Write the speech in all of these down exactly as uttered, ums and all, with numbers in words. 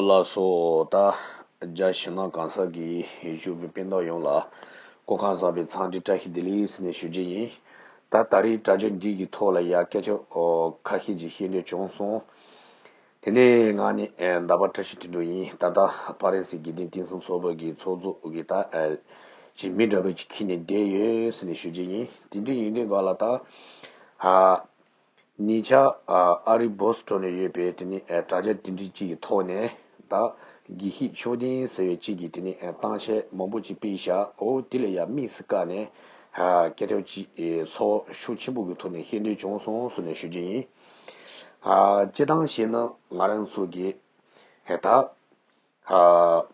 ལགས་སོ། ད་རྒྱ་ཕྱི་ནང་གང་ས་གི་བཞུགས་པའི་སྤུན་ཟླ་ཡོངས་ལ་སྐུ་ཁམས་བཟང་པའི་འཚམས་འདྲི་བཀྲ་ཤིས་བདེ་ལེགས་ཟེར་ནས་ཞུ་རྒྱུ་ཡིན། ད་ད་རེས་དྲ་རྒྱ་འདི་གི་ཐོག་ལ་ཡ་སྐད་ཆ་ཨོ་ཁ་ཤས་ཅིག་བཤད་འདོད་བྱུང་སོང་། དེ་ནས་ང་ནི་ཨེ་ཟླ་བ་བཀྲ་ཤིས་དོན་གྲུབ་ཡིན། ད་ལྟ་ཕ་རན་སི་དགེ་ལྡན་བསྟན་སྲུང་ཚོགས་པ་གི་ཚོགས་གཙོ་གི་ད་ཨེ་ཅིག་མི་འདྲ་བོ་ཅིག་ཁྱེར་ནས་བསྡད་ཡོད་ཟེར་ནས་ཞུ་རྒྱུ་ཡིན། དེ་འདྲ་ཡིན་དུས་ག་ལ་ད་ཨ། ཉེ་ཆར་ཨ་རི་བྷོ་སི་ཊོན་ནས་ཡོད་པའི་དེ་ནི་ཨ་དྲ་རྒྱ་དེ་འདྲ་གཅིག་གི་ཐོག་ནས་ད་དགེ་བཤེས་ཆོས་ལྡན་ཟེར་བའི་གཅིག་གིས་དེ་ནི་ཨ་གཏམ་བཤད་མང་པོ་ཅིག་སྤེལ་བཞག་འོ་དེ་ལ་ཡ་དམིགས་སུ་བཀར་ནས་ཨ་སྐད་ཆ་ཅིག་ཨེ་ཚོར་བ་ཤུགས་ཆེན་པོ་གི་ཐོག་ནས་བཤད་འདོད་བྱུང་སོང་ཟེར་ནས་ཞུ་རྒྱུ་ཡིན། ཨ་སྤྱིར་བཏང་བཤད་ན་ང་རང་ཚོ་གི་ཨེ་ད་ཨ།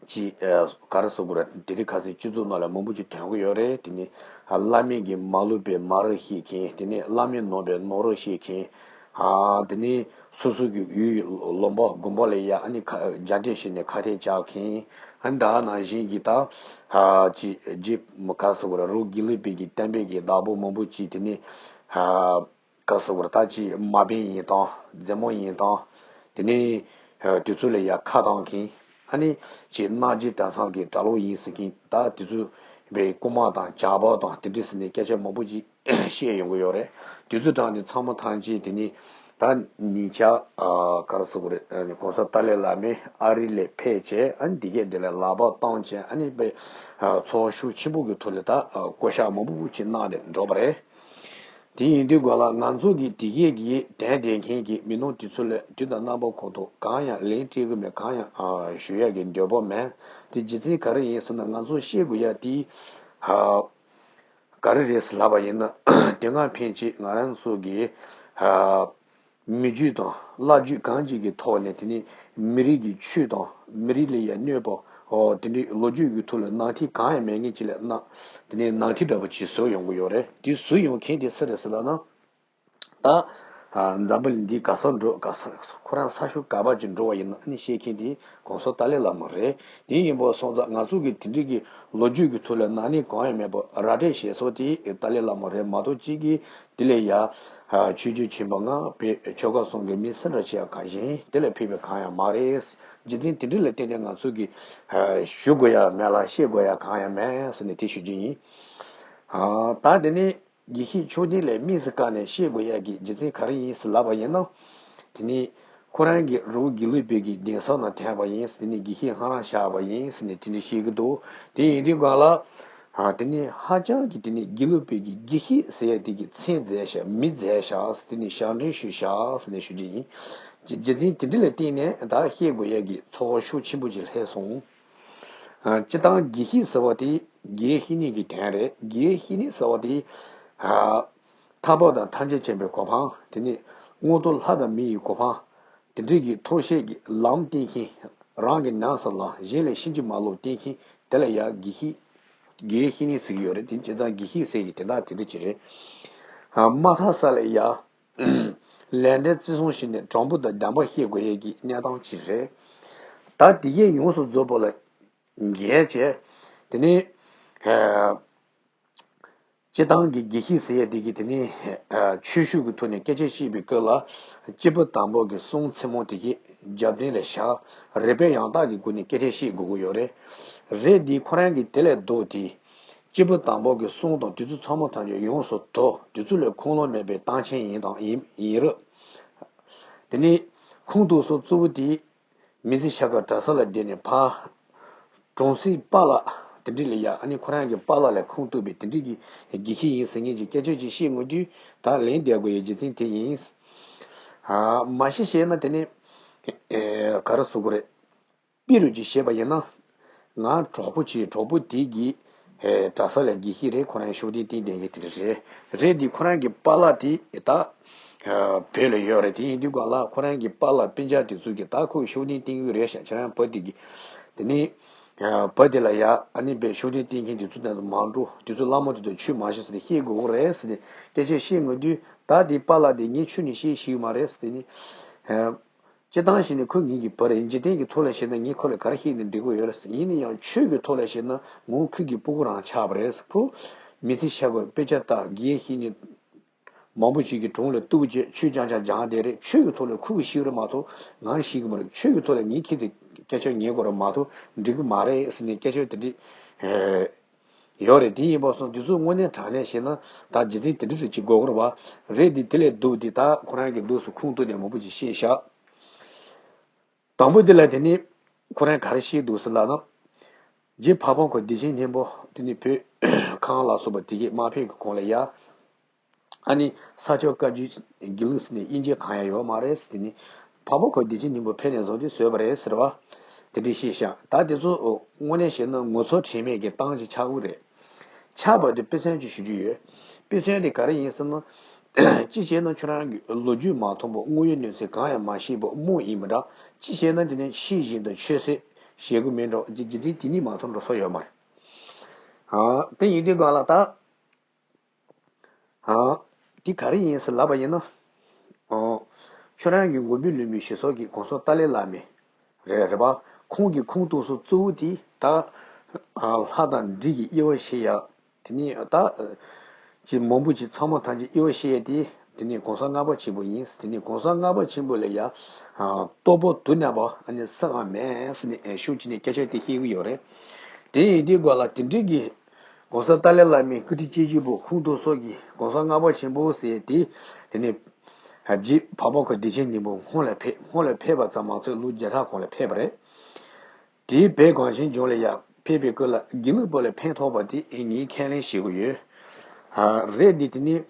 ཅིག་ཨ་ག་རེ་ཟེར་དགོས་རེད། དེ་རིང་ཁ་སང་སྤྱི་ཚོགས་ནང་ལ་མང་པོ་ཅིག་ཐོན་གྱི་ཡོད་རེད། དེ་ནི་ཨ་བླ་མའི་གི་མ་ལུས་པའི་མ་རིག་བཤད་མཁན། དེ་ནི་བླ་མའི་ནོར་བའི་ནོར་རིག་བཤད་མཁན། ཨ་དེ་ནི་སོ་སོ་གི་ཡུལ་ལུང་པ་དགོན་པ་ལ་ཡ་ཨ་ནི་ཁ་རྒྱ་སྐད་བཤད་ནས་ཁ་གཏད་བཅག་མཁན། ཨ་ནི་ད་ནང་བཞིན་གྱི་ད་ཨ་ཅིག་རྗེ་ག་རེ་ཟེར་དགོས་རེད། རི་བོ་དགེ་ལུགས་པའི་གི་བསྟན་པའི་གི་བདག་པོ་མང་པོ་ཅིག་དེ་ནི་ཨ། ག་རེ་ཟེར་དགོས་རེད། ད་ཅིག་མ་དཔོན་ཡིན་དང་མཛད་མོ་ཡིན་དང་། དེ་ནས་ཨ་དེ་ཚོ་ལ་ཡ་ཁ་གཏོང་མཁན། ཨ་ནི་ཅིག་རྣམ་རྒྱལ་གྲྭ་ཚང་གི་གྲྭ་ལོག་ཡིན་ཟེར་མཁན། ད་དེ་ཚོ་བའི་རྐུན་མ་དང་ཇག་པ་དང་དེ་འདྲ་ཟེར་ནས་སྐད་ཆ་མང་པོ་ཅིག་བཤད་ཡོང་གི་ཡོད་རེད། དེ་ཚོ་དྲངས་ཏེ་ཚང་མ་ཐམས་ཅད་དེ་ནི་ད་ཉེ་ཆར་ཨ་ག་རེ་ཟེར་དགོས་རེད། ཨ་གོང་ས་ཏཱ་ལའི་བླ་མས་ཨ་རི་ལ་ཕེབས་བྱས། ཨ་ནི་འདི་གས་འདི་ལ་ལག་པ་བསྟན་བྱས། ཨ་ནི་པའི་ཨ་ཚོར་བ་ཤུགས་ཆེན་པོ་གི་ཐོག་ལ་ད་ཨ་བསྐོ་བཞག་མང་པོ་ཅིག་གནང་ནས་འགྲོ་བ་རེད། དེ་ཡིན་དུས་ག་ལ་ང་ཚོ་གི་དེ་གས་ཀྱི་དྲན་བསྡད་མཁན་གྱི་མི་ནོར་དེ་ཚོ་ལ་དུས་དང་རྣམ་པ་ཁོ་ཐོག་གང་ཡང་ལན་སྤྲད་གི་མེད། གང་ཡང་ཨ་ཞུ་ཡ་གི་འདོད་པ་མེད། དེ་རྒྱུ་མཚན་ག་རེ་ཡིན་ཟེར་ན། ང་ཚོ་ཤེས་དགོས་ཡ་དེ་ཨ་ག་རེ་རེད་ཟེར་ལབ་པ་ཡིན་ན། དེ་སྔ་ཕན་ཆད་ང་རང་ཚོ་གི་ཨ་མི་རྒྱུད་དང་བླ་རྒྱུད་གང་ཅིག་གི་ཐོག་ནས་དེ་ནི་མི་རིགས་ཀྱི་ཆོས་དང་མི་རིགས་ལ་ཡ་གནོད་པ། ཨོ་དེ་འདྲའི་ལོ་རྒྱུས་ཀྱི་ཐོག་ལ་ནང་འཁྲིས་གང་ཡང་མེད་མཁན་ཅིག་ལ་ན་དེ་ནི་ནང་འཁྲིས་འདྲ་པོ་ཅིག་བཟོས་ཡོང་གི་ཡོད་རེད། དེ་བཟོས་ཡོང་མཁན་དེ་སུ་རེད་ཟེར་ལབ་ན། ད་ཨ་འཛམ་བུ་གླིང་འདི་ག་ས་འགྲོ་ག་ས་ཁོ་རང་ས་ཕྱོགས་ག་པ་ཅིག་འགྲོ་བ་ཡིན་ན་ཨ་ནི་བཤད་མཁན་དེ་གོང་ས་ཏཱ་ལའི་བླ་མ་རེད། དེ་ཡིན་པ་སོང་ཙང་ང་ཚོ་གི་དེ་འདྲའི་གི་ལོ་རྒྱུས་ཀྱི་ཐོག་ལ་ན་ནི་གང་ཡང་མེད་པ་ར་སྤྲོད་བྱེད་ས་དེ་ཏཱ་ལའི་བླ་མ་རེད་མ་གཏོགས། གཅིག་གིས་དེ་ལས་ཡ་ཨ་ཆོས་བརྒྱུད་ཆེན་པོ་ལྔ་པའི་ཆོལ་ཁ་གསུམ་གྱི་མི་སུ་འདྲ་ཅིག་ཡང་གང་ཞིག་དེ་ལས་ཕེབས་པའི་གང་ཡང་མ་རེད། རྒྱུ་མཚན་དེ་འདྲ་ལ་བརྟེན་ནས་ང་ཚོ་གི་ཨ་ཞུ་དགོས་ཡ་མེད་ལ་བཤད་དགོས་ཡ་གང་ཡང་མེད་ཟེར་ནས་དེ་ཞུ་རྒྱུ་ཡིན། ཨ་ད་དེ་ནི་དགེ་བཤེས་ཆོས་ལྡན་ལ་དམིགས་སུ་བཀར་ནས་བཤད་དགོས་ཡ་གི་རྒྱུ་མཚན་ག་རེ་ཡིན་ཟེར་ལབ་པ་ཡིན་ན། དེ་ནི་ཁོ་རང་གིས་རི་བོ་དགེ་ལུགས་པའི་གི་གདན་ས་ནང་ཐོན་པ་ཡིན། དེ་ནི་དགེ་བཤེས་ལྷ་རམས་བཞག་པ་ཡིན་ཟེར་ནས་དེ་འདྲ་བཤད་ཀྱི་འདུག་དེ་ཡིན་དུས་ག་ལ་ཨ་དེ་ནི་ཧ་ཅང་གི་དེ་ནི་དགེ་ལུགས་པའི་གི་དགེ་བཤེས་ཟེར་ཡ་དེ་གི་མཚན་མཛད་བཞག་མི་མཛད་བཞག་དེ་ནི་ཞབས་འདྲེན་ཞུས་བཞག་ཟེར་ནས་ཞུ་རྒྱུ་ཡིན། རྒྱུ་རྒྱུ་མཚན་དེ་འདྲ་ལ་བརྟེན་ནས་ད་བཤད་དགོས་ཡ་གི་ཚོར་བ་ཤུགས་ཆེན་པོ་ཅིག་སླེབས་སོང་། ཨ་སྤྱིར་བཏང་དགེ་བཤེས་ཟེར་བ་དེ་དགེ་བའི་བཤེས་གཉེན་གྱི་དོན་རེད། དགེ་བའི་བཤེས་གཉེན་ཟེར་བ་དེ་ཨ་ཐར་པ་དང་ཐམས་ཅད་མཁྱེན་པའི་གོ་འཕང་། དེ་ནས་མངོན་མཐོ་ལྷ་དང་མི་ཡི་གོ་འཕང་། དེ་འདྲའི་གི་ཐོག་ཤེས་ཀྱི་ལམ་བསྟན་མཁན། རང་གི་ནང་སར་ལ་གཞན་ལ་ཕྱིན་ཅི་མ་ལོག་བསྟན་མཁན་དེ་ལ་ཡ་དགེ་བཤེས། དགེ་བའི་བཤེས་གཉེན་ཟེར་གྱི་ཡོད་རེད། དེ་སྤྱིར་བཏང་དགེ་བཤེས་ཟེར་གྱི་དེ་དག་དེ་འདྲ་ཅིག་རེད། ཨ་མ་ཐར་ས་ལ་ཡ། ལས་འབྲས་བརྩི་སྲུང་བྱས་ནས་དྲང་པོ་དང་བདེན་པ་བཤད་དགོས་ཡས་ཀྱི་གནས་སྟངས་ཅིག་རེད། ད་དེ་གས་ཡོངས་སུ་རྫོགས་པ་ལ་འགལ་བྱས། དེ་ནས་ཨ་སྤྱིར་བཏང་གི་དགེ་བཤེས་ཟེར་ཡས་དེ་གི་དེ་ནས་ཨ་ཆོས་ཞུགས་ཀྱི་ཐོག་ནས་སྐད་ཆ་བཤད་པའི་སྐབས་ལ་སྐྱེས་བུ་དམ་པ་གི་གསུང་ཚད་མ་དེ་གས་རྒྱབ་རྟེན་ལ་བཞག་རིགས་པའི་ཡང་དག་གི་སྒོ་ནས་སྐད་ཆ་བཤད་དགོས་ཀྱི་ཡོད་རེད། རེད་དེ་ཁོ་རང་གིས་དེ་ལས་ལྡོག་སྟེ། སྐྱེས་བུ་དམ་པ་གི་གསུང་དང་དེ་ཚོ་ཚང་མ་ཐམས་ཅད་ཡོངས་སུ་དོར། དེ་ཚོ་ལས་ཁུངས་ལུང་མེད་པའི་གཏམ་ཆེན་ཡིན་དང་ཡིན་ཡིན་རུང་། དེ་ནས་ཁུངས་གཏུགས་ས་གཙོ་བོ་དེ་མི་ཚེ་ཞག་ག་གྲྭ་ས་ལ་བསྡད་ནས་ཕར་གྲོང་གསེབ་པཱ་ལགས་དེ་འདྲ་ལ་ཡ་ཨ་ནི་ཁོ་རང་གི་པཱ་ལགས་ལ་ཁུངས་གཏུགས་པའི་དེ་འདྲ་གི་དགེ་བཤེས་ཡིན་ཟེར་མཁན་གྱི་སྐད་ཆ་ཅིག་བཤད་ཡོང་དུས་ད་ལན་འདེབས་དགོས་ཡའི་རྒྱུ་མཚན་དེ་ཡིན། ཨ་མ་གཞི་བཤད་ན་དེ་ནི་ཨེ་ག་རེ་ཟེར་དགོས་རེད། དཔེ་རུ་ཅིག་བཤད་པ་ཡིན་ན། ང་གྲོགས་པོ་ཅིག་གྲོགས་པོ་དེ་གིས་ཨེ་གྲྭ་ས་ལ་དགེ་བཤེས་རེད། ཁོ་རང་ཤུགས་ལྡན་བསྟེན་བསྡད་མཁན་དེ་འདྲ་རེད། རེད་དེ་ཁོ་རང་གི་པཱ་ལགས་དེ་ད་ཨ་བོད་ལ་ཡོད་རེད། དེ་ཡིན་དུས་ག་ལ་ཁོ་རང་གི་པཱ་ལགས་སྤུན་ཀྱག་དེ་ཚོ་གིས་ད་ཁོས་ཤུགས་ལྡན་བསྟེན་གྱི་རེད་ཤག་ཁྱེད་རང་བུ་དེ་གིས་དེ་ནས་ཨ་བུ་དེ་ལ་ཡ་ཨ་ནི་བོད་ཤུགས་ལྡན་བསྟེན་མཁན་དེ་ཚོ་དེ་ཚོ་མ་འགྲོ། དེ་ཚོ་བླ་མ་དེ་ཚོ་ཆོས་མ་ཤེས་ཟེར་ནས་བཤད་དགོས་ཀྱི་རེད་ཟེར་ནས་སྐད་ཆ་བཤད་ཡོང་དུས་ད་དེ་པཱ་ལགས་དེ་ངས་ཆོས་ནི་བཤད་ཤེས་ཀྱི་མ་རེད་ཟེར་ནས་ཨ། སྤྱིར་བཏང་བྱས་ན་ཁོ་ངེད་ཀྱི་བུ་རེད། འཇིག་རྟེན་གྱི་ཐོག་ལ་བཤད་ན་ངས་ཁོ་ལ་ག་རེ་བཤད་ན་འགྲིག་གི་ཡོད་རེད། ཡིན་ན་ཡང་ཆོས་ཀྱི་ཐོག་ལ་བཤད་ན་ངོ་ཁོ་གི་སྤུ་གུ་རང་ཆགས་པ་རེད། ཁོ་མི་ཚེ་ཞག་པོ་དཔེ་ཆ་ལྟ། དགེ་བཤེས་གཉེན་ མང་པོ་ཞིག་གི་དྲུང་ལ་གཏུག་བྱས། ཆོས་རྐྱང་རྐྱང་སྦྱང་བསྡད་རེད། ཆོས་ཀྱི་ཐོག་ལ་ཁུར་གི་ཤེས་རེད་མ་གཏོགས་ང་ཤེས་གི་མ་རེད། ཆོས་ཀྱི་ཐོག་ལ་ངས་ཁྱེད་ཚོའི་སྐད་ཆ་ཉན་དགོས་རེད་མ་གཏོགས་འགྲིག་གི་མ་རེད་ཟེར་ནས་སྐད་ཆ་དེ་འདྲ་ཡོད་རེད། དེ་ཡིན་པ་སོང་དུས་ཚོད་དངོས་གནས་དྲང་གནས་བཤད་ན་ད་རྗེས་འཛིན་དེ་འདྲ་ཞིག་དགོས་ཀྱི་རེད་པ། རེད་དེ་དེ་ལས་སྡུག་དེ་ད་ཁོ་རང་གི་འདུག་སེ་ཁུངས་གཏུགས་ནས་མང་པོ་ཞིག་བཤད་བཞག་དང་པོ་དེ་ལ་དེ་ནི་ཁོ་རང་ག་རེ་བཤད་འདུག་ཟེར་ལབ་ན། རྗེ་འཕགས་པ་མཁའ་བདེ་ཆེན་སྙིང་པོ་དེ་ནི་བོད་ཁམས་ལ་སོགས་པ་དེ་གའི་དམག་ཕེབས་ཀྱི་གོང་ལ་ཡ། ཨ་ནི་ས་སྐྱ་བཀའ་བརྒྱུད་དགེ་ལུགས་ཟེར་ནས་དབྱེ་འབྱེད་གང་ཡང་ཡོད་མ་རེད་ཟེར། དེ་ནི་འཕགས་པ་མཁའ་བདེ་ཆེན་སྙིང་པོ་ཕེབས་ནས་བཟུང་སྟེ་བཟོས་པ་རེད་ཟེར་བ། དེ་འདྲ་བཤད་ཤག་ད་དེ་ཚོ་དངོས་གནས་བཤད་ན་ངོ་ཚ་ཁྲེལ་མེད་ཀྱི་སྟངས་ཅིག་ཆགས་ཀྱི་རེད། ཆགས་པ་དེ་དཔེ་མཚོན་ཅིག་ཞུ་རྒྱུ་ཡོད། དཔེ་མཚོན་དེ་ག་རེ་ཡིན་ཟེར་ན། གཅིག་བྱས་ན་ཁྱོད་རང་གི་ལོ་རྒྱུས་མ་མཐོང་བ། དངོས་ཡོད་གནས་ཚུལ་གང་ཡང་མ་ཤེས་པ་རྨོངས་ཡིན་པ་འདྲ། གཅིག་བྱས་ན་དེ་ནི་ཤེས་བཞིན་དུ་ཆོས་ཟེར་བཤད་གི་མིན་འགྲོ། རྗེ་རྗེ་བཙུན་དེ་ཉིད་མ་མཐོང་འགྲོ་ས་ཡོད་མ་རེད། ཨ། དེ་ཡིན་དུས་སྒང་ལ་ད། ཨ། དེ་ག་རེ་ཡིན་ཟེར་ལབ་པ་ཡིན་ན། ཨོ། ཁྱོད་རང་གི་མགོན་པོའི་ལུས་མི་ཞེས་སོགས་ཀྱི་གོང་ས་ཏཱ་ལའི་བླ་མའི་རེད། རེད་པ། ཁོང་གི་ཁུངས་གཏུགས་ས་གཙོ་བོ་དེ་ད། ཨ། ལྷ་དང་འདྲེ་གི་དབྱེ་བ་ཕྱེ་ཡ། དེ་ནས་ད། ཅི་མང་པོ་ཅིག་ཚང་མ་ཐམས་ཅད་དབྱེ་བ་ཕྱེ་ཡ་དེ། དེ་ནས་གོང་ས་ལྔ་པ་ཆེན་པོ་ཡིན། དེ་ནས་གོང་ས་ལྔ་པ་ཆེན་པོ་ལ་ཡ། ཨ། རྟོགས་པ་དུ་མ་པ་ཨ་ནི་སུའང་མེད་ཟེར་ནས་ཤུགས་ཀྱིས་ནས་སྐད་ཆ་དེ་བཤད་གི་ཡོད་རེད། དེ་ཡིན་དུས་སྒང་ལ་དེ་འདྲའི་གི། གོང་ས་ཏཱ་ལའི་བླ་མའི་སྐུ་ཁྲི་བཅུ་བཞི་པོ་ཁུངས་གཏུགས་ས་གི་གོང་ས་ལྔ་པ་ཆེན་པོ་ཟེར་དེ། དེ་ནས་རྗེ་འཕགས་པ་མཁའ་བདེ་ཆེན་སྙིང་པོ་སྔོན་ལ་ཕེབས། སྔོན་ལ་ཕེབས་པ་ཙམ་མ་ཚད་ལོ་བརྒྱ་ཕྲག་གོང་ལ་ཕེབས་པ་རེད། དེའི་བོད་གངས་ཅན་ལྗོངས་ལ་ཡ་ཕེབས་པའི་སྐབས་ལ་དགེ་ལུགས་པ་ལ་ཕན་ཐོགས་པ་དེ་ངས་ཁས་ལེན་བྱེད་ཀྱི་ཡོད། ཨ། རེད་དེ། དེ་ནས་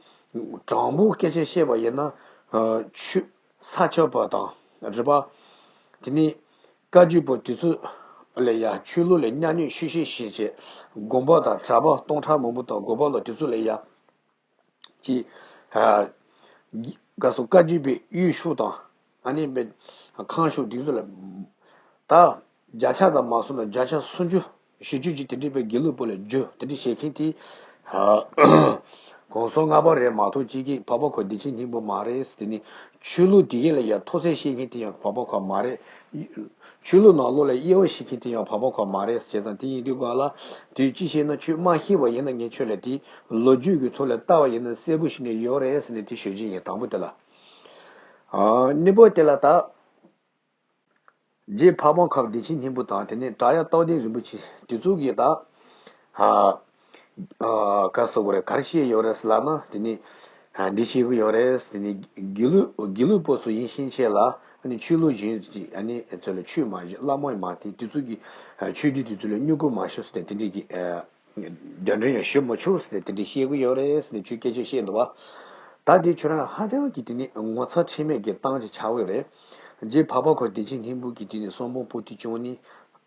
དྲང་པོ་སྐད་ཆ་བཤད་པ་ཡིན་ན། ཨ། ཆོས་ས་སྐྱ་པ་དང་རེད་པ། དེ་ནས་བཀའ་བརྒྱུད་པ་དེ་ཚོ་ལ་ཡ་ཆོས་ལུགས་ལ་མཉམ་ཉིད་ཤུགས་ཤིག་བྱེད་བྱེད། དགོན་པ་དང་གྲྭ་པ་སྟོང་ཕྲག་མང་པོ་དང་དགོན་པ་ལ་དེ་ཚོ་ལ་ཡ། ཅི། ཨ། ག་སོ་བཀའ་བརྒྱུད་པའི་དབུས་ཤོག་དང་། ཨ་ནི་པའི་ཁང་ཤོག་དེ་ཚོ་ལ། ད་བརྒྱ་ཆ་དང་མ་སོང་ན་བརྒྱ་ཆ་སུམ་ཅུ་བཞི་བཅུ་ཅིག་དེ་འདྲའི་པའི་དགེ་ལུགས་པ་ལ་བརྒྱུད་དེ་འདྲ་བྱེད་མཁན་དེ། ཨ། གོང་ས་ལྔ་པ་རེད་མ་གཏོགས་གཅིག་གིས་འཕགས་པ་མཁའ་བདེ་ཆེན་སྙིང་པོ་མ་རེད། དེ་ནི་ཆོས་ལུགས་དེ་གའི་ལ་ཡ་མཐོ་ཚད་བཤད་མཁན་དེ་ཡང་འཕགས་པ་མཁའ་མ་རེད། ཆོས་ལུགས་ནང་ལོགས་ལ་དབྱེ་བ་ཕྱེ་མཁན་དེ་ཡང་འཕགས་པ་མཁའ་མ་རེད་ཟེར་ཙང་། དེ་ཡིན་དུས་སྒང་ལ་དེ་ཅི་བྱས་ན་ཁྱོད་མ་ཤེས་པ་ཡིན་ན་ངས་ཁྱོད་ལ་དེ་ལོ་རྒྱུས་ཀྱི་ཐོག་ལ་ལྟ་བ་ཡིན་ན་གསལ་པོ་ཞིག་ནས་ཡོད་རེད་ཟེར་ནས་དེ་ཞུ་རྒྱུ་ཡིན། དང་པོ་དེ་ལ། ཨ། གཉིས་པ་དེ་ལ་ད། རྗེ་འཕགས་པ་མཁའ་བདེ་ཆེན་སྙིང་པོ་དང་དེ་ནས་བྲག་གཡབ་རྟ་མགོ་རིན་པོ་ཆེ་དེ་ཚོ་གིས་ད། ཨ། ཨ། ག་ཟེར་དགོས་རེད། ག་རེ་བཤད་ཡོད་རེད་ཟེར་ལབ་ན། དེ་ནི། ཨ། འདི་བཤད་གི་ཡོད་རེད། དེ་ནི་དགེ་ལུགས་དགེ་ལུགས་པ་ཚོ་ཡིན་ཕྱིན་ཆད་ལ་ཨ་ནི་ཆོས་ལུགས་གཞན་ཅིག་ཨ་ནི་ཚོ་ལ་ཆོས་མ་བྱེད། བླ་མ་མ་བསྟེན། དེ་ཚོ་གི་ཆོས་སྡེ་དེ་ཚོ་ལ་བསྙེན་བཀུར་མ་ཞུ་ཟེར་ཏེ་དེ་འདྲའི་གི། ཨ། རྒྱ་འདྲེན་ཡང་ཞུ་མ་ཆོག་ཟེར་ཏེ་དེ་འདྲའི་བཤད་གི་ཡོད་རེད་ཟེར་ནས་ཁྱོད་སྐད་ཆ་བཤད་འདུག་བ། ད་དེ་ཁྱོད་རང་ཧ་ཅང་གི་དེ་ནི་ངོ་ཚ་ཁྲེལ་མེད་ཀྱི་སྟངས་ཅིག་ཆགས་ཀྱི་རེད། རྗེ་འཕགས་པ་མཁའ་བདེ་ཆེན་སྙིང་པོ་གི་དེ་ནི་གསུང་འབུམ་པོ་ཏི་བཅུ་གཉིས།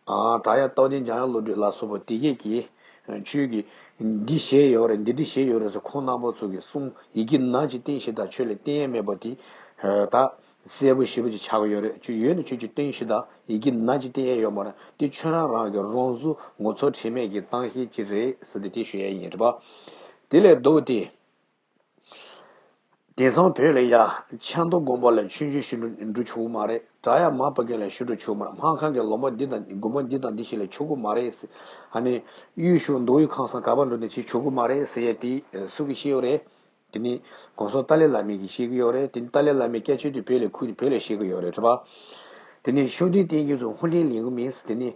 ཨ། བྲག་གཡབ་རྟ་མགོ་འཇམ་དབྱངས་བློ་གྲོས་ལ་སོགས་པ་དེ་གས་ཀྱིས་ཁྱོད་ཀྱིས་འདི་བྱས་ཡོད་རེད། འདི་འདྲ་བྱས་ཡོད་རེད་ཟེར་ཁོང་རྣམ་པ་ཚོ་གི་གསུང་ཡི་གེ་ནག་ཅིག་བསྟན་ཞིག་དང་ཁྱོད་ལ་བསྟན་ཡས་མེད་པ་དེ། ད་གསལ་པོ་ཞེ་པོ་ཅིག་ཆགས་ཀྱི་ཡོད་རེད། ཁྱོད་ཡོད་ན་ཁྱོད་ཀྱིས་བསྟན་ཞིག་དང་ཡི་གེ་ནག་ཅིག་བསྟན་ཡས་ཡོད་མ་རེད། དེ་ཁྱོད་རང་རང་གི་རང་གཟུགས་ངོ་ཚ་ཁྲེལ་མེད་ཀྱི་སྟངས་ཤིག་ཅིག་རེད་ཟེར་ཏེ་དེ་ཞུ་ཡས་ཡིན། རེད་པ། དེ་ལས་ལྡོག་སྟེ། དེང་སང་བོད་ལ་ཡ་ཆབ་མདོ་དགོན་པ་ལ་ཆོས་འབྱུང་ཞུ་འགྲོ་འགྲོ་ཆོག་གི་མ་རེད། བྲག་གཡབ་མར་པ་གི་ལ་ཞུ་འགྲོ་ཆོག་གི་མ་རེད། སྨར་ཁམས་ཀྱི་ལོ་མ་འདི་དང་དགོན་པ་འདི་དང་འདི་ཞིག་ལ་ཆོག་གི་མ་རེད་ཟེར། ཨ་ནི་དབུས་ཤོག་མདོ་དབུས་ཁམས་གསུམ་ག་པར་འགྲོ་ནས་ཅིག་ཆོག་གི་མ་རེད་ཟེར་ཡས་དེ་སུ་གིས་བཤད་ཡོད་རེད། དེ་ནི་གོང་ས་ཏཱ་ལའི་བླ་མས་ཀྱིས་བཤད་ཀྱི་ཡོད་རེད། དེ་ནི་ཏཱ་ལའི་བླ་མའི་སྐད་ཆ་དེ་བོད་ལ་ཁུར་ཏེ་བོད་ལ་བཤད་ཀྱི་ཡོད་རེད། རེད་པ། དེ་ནས་ཤུགས་ལྡན་བསྟེན་མཁན་ཚོ་ཧུར་ལེན་ལེན་གི་མིན་ཟེར། དེ་ནས་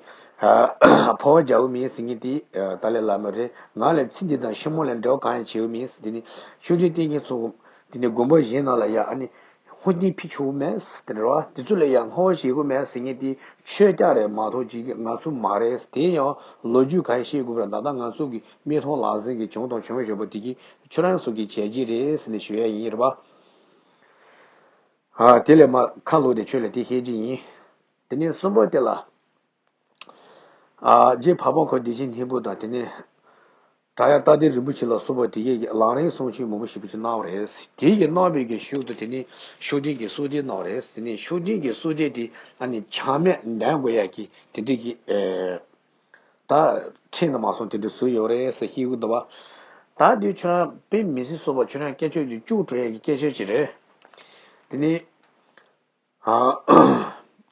ཕོ་བ་རྒྱག་གི་མིན་ཟེར་མཁན་དེ་ཏཱ་ལའི་བླ་མ་རེད། ང་ལ་ཚེ་འདི་དང་ཕྱི་མ་ལ་འབྲེལ་བ་གང་ཡང་བྱེད་གི་མིན་ཟེར། དེ་ནས་ཤུགས་ལྡན་བསྟེན་མཁན་ཚོ་དེ་ནས་དགོན་པ་གཞན་ནང་ལ་ཡ་ཨ་ནི་ཧུར་ལྡན་ཕུལ་ཆོག་གི་མེད་ཟེར། དེ་རེད་བ། དེ་ཚོ་ལ་ཡ་བསྔགས་བརྗོད་བྱེད་གི་མེད་ཟེར་མཁན་དེ་ཆོས་རྐྱང་རེད་མ་གཏོགས་ཅིག་ང་ཚོ་མ་རེད་ཟེར། དེ་ཡང་ལོ་རྒྱུས་ག་རེ་བཤད་དགོས་རེད། ད་ལྟ་ང་ཚོ་གི་མིག་མཐོང་ལག་ཟིན་གི་བྱུང་དང་བྱུང་བཞིན་པ་དེ་གི་ཁྱོད་རང་ཚོ་གི་བྱས་རྗེས་རེད་ཟེར་ནས་ཞུ་ཡ་ཡིན། རེད་བ། ཨ། དེ་ལས་མར་ཁ་ལོག་སྟེ་ཁྱོད་ལ་དེ་བཤད་ཀྱི་ཡིན། དེ་ནས་གསུམ་པ་དེ་ལ། ཨ། རྗེ་འཕགས་པ་མཁའ་བདེ་ཆེན་སྙིང་པོ་དང་དེ་ནས་བྲག་གཡབ་རྟ་མགོ་རིན་པོ་ཆེ་ལ་སོགས་པ་དེ་གས་ཀྱིས་ལམ་རིམ་གསུང་ཆོས་མང་པོ་ཞེ་པོ་ཅིག་གནང་བ་རེད། དེ་གས་གནང་བའི་གི་ཤུལ་དུ་དེ་ནས་ཤུགས་ལྡན་གྱི་གསོལ་འདེབས་གནང་བ་རེད། དེ་ནས་ཤུགས་ལྡན་གྱི་གསོལ་འདེབས་དེ་ཨ་ནི་ཆག་མེད་ལྡན་དགོས་ཡ་གི་དེ་འདྲ་གི། ཨེ། ད་ཁྲིད་ནི་མ་སོང་དེ་འདྲ་བཟོས་ཡོད་རེད་ཟེར་བཤད་གི་འདུག་བ། ད་དེ་ཁྱོད་རང་དཔེ་མི་སྲིད་སོ་པ་ཁྱོད་རང་སྐད་ཆ་དེ་སྐྱུག་བྲོ་ཡ་གི་སྐད་ཆ་ཅིག་རེད། དེ་ནི། ཨ།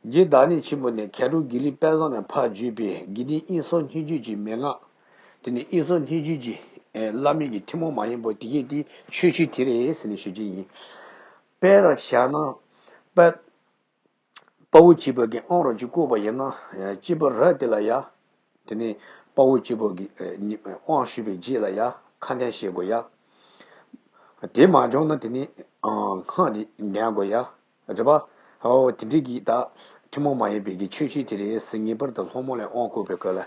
རྗེ་བདག་ཉིད་ཆེན་པོ་ནས་མཁས་གྲུབ་དགེ་ལེགས་དཔལ་བཟང་ནས་ཕར་བརྒྱུད་པའི་དགེ་ལྡན་དབྱིག་གསུམ་སྙིང་བཅུད་ཀྱི་མན་ངག་དེ་ནི་དབྱིག་གསུམ་སྙིང་བཅུད་ཀྱི་ བླ་མེད་ཀྱི་ཐུན་མོང་མ་ཡིན་པ་དེ་ཡི་དེ་ཆོས་ཅན་དེ་རེད་ཟེར་ནས་ཞུ་རྒྱུ་ཡིན། དཔེར་བཞག་ན། དཔེ། དཔའ་བོ་སྐྱེས་བུ་གི་དབང་རང་ཅིག་བསྐུར་བ་ཡིན་ན། སྐྱེས་བུ་རབ་དེ་ལ་ཡ། དེ་ནས་དཔའ་བོ་སྐྱེས་བུ་གི་དབང་ཞུས་པའི་རྗེས་ལ་ཡ་ཁ་འདོན་བྱེད་དགོས་ཡ། དེ་མ་བྱུང་ན་དེ་ནས་སྔགས་དེ་འདོན་དགོས་ཡ། རེད་པ། འོ་དེ་འདྲའི་གི་ད་ཐུན་མོང་མ་ཡིན་པའི་གི་ཆོས་ཅན་དེ་རེད་ཟེར་ངེས་པར་དུ་སློབ་མ་ལ་དབང་བསྐུར་བའི་སྐབས་ལ།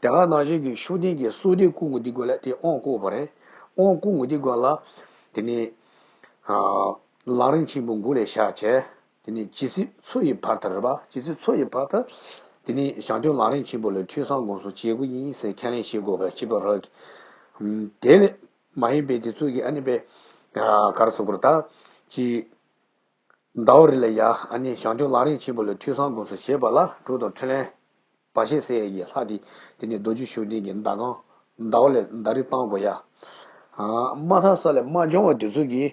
དེ་ག་ནང་བཞིན་གྱི་ཤུགས་ལྡན་གྱི་གསོལ་འདེབས་བསྐུར་དགོས་དེ་སྐབས་ལ་དེ་དབང་བསྐུར་བ་རེད། དབང་བསྐུར་དགོས་དེ་སྐབས་ལ། དེ་ནས། ལམ་རིམ་ཆེན་པོ་མགོ་ལ་བཞག་བྱས། དེ་ནས་ཇི་སྲིད་འཚོ་ཡི་བར་དུ་རེད་པ། ཇི་སྲིད་འཚོ་ཡི་བར་དུ། དེ་ནས་བྱང་ཆུབ་ལམ་རིམ་ཆེན་པོ་ལ་ཐོས་བསམ་སྒོམ་གསུམ་བྱེད་དགོས་ཡིན་ཟེར་ཁས་ལེན་བྱེད་དགོས་པའི་སྐྱེས་བུ་རབ་ཀྱི། དེ་ལས་མ་ཡིན་པའི་དེ་ཚོ་གི་ཨ་ནི་པའི། ག་རེ་ཟེར་དགོས་རེད་ད། ཅི། ཟླ་བ་རེ་ལ་ཡ་ཨ་ནི་བྱང་ཆུབ་ལམ་རིམ་ཆེན་པོ་ལ་ཐོས་བསམ་སྒོམ་གསུམ་བྱེད་པ་ལ་གྲོགས་དང་འཕྲིན་ལས། བར་ཆད་སེལ་ཡས་ཀྱི་ལྷ་དེ། དེ་ནས་རྡོ་རྗེ་ཤུགས་ལྡན་གྱི་མདའ་གང་། ཟླ་བ་ལས་མདའ་རིགས་བཏང་དགོས་ཡ། དམར་ཐག་ས་ལས་མ་བྱུང་བ་དེ་ཚོ་གིས།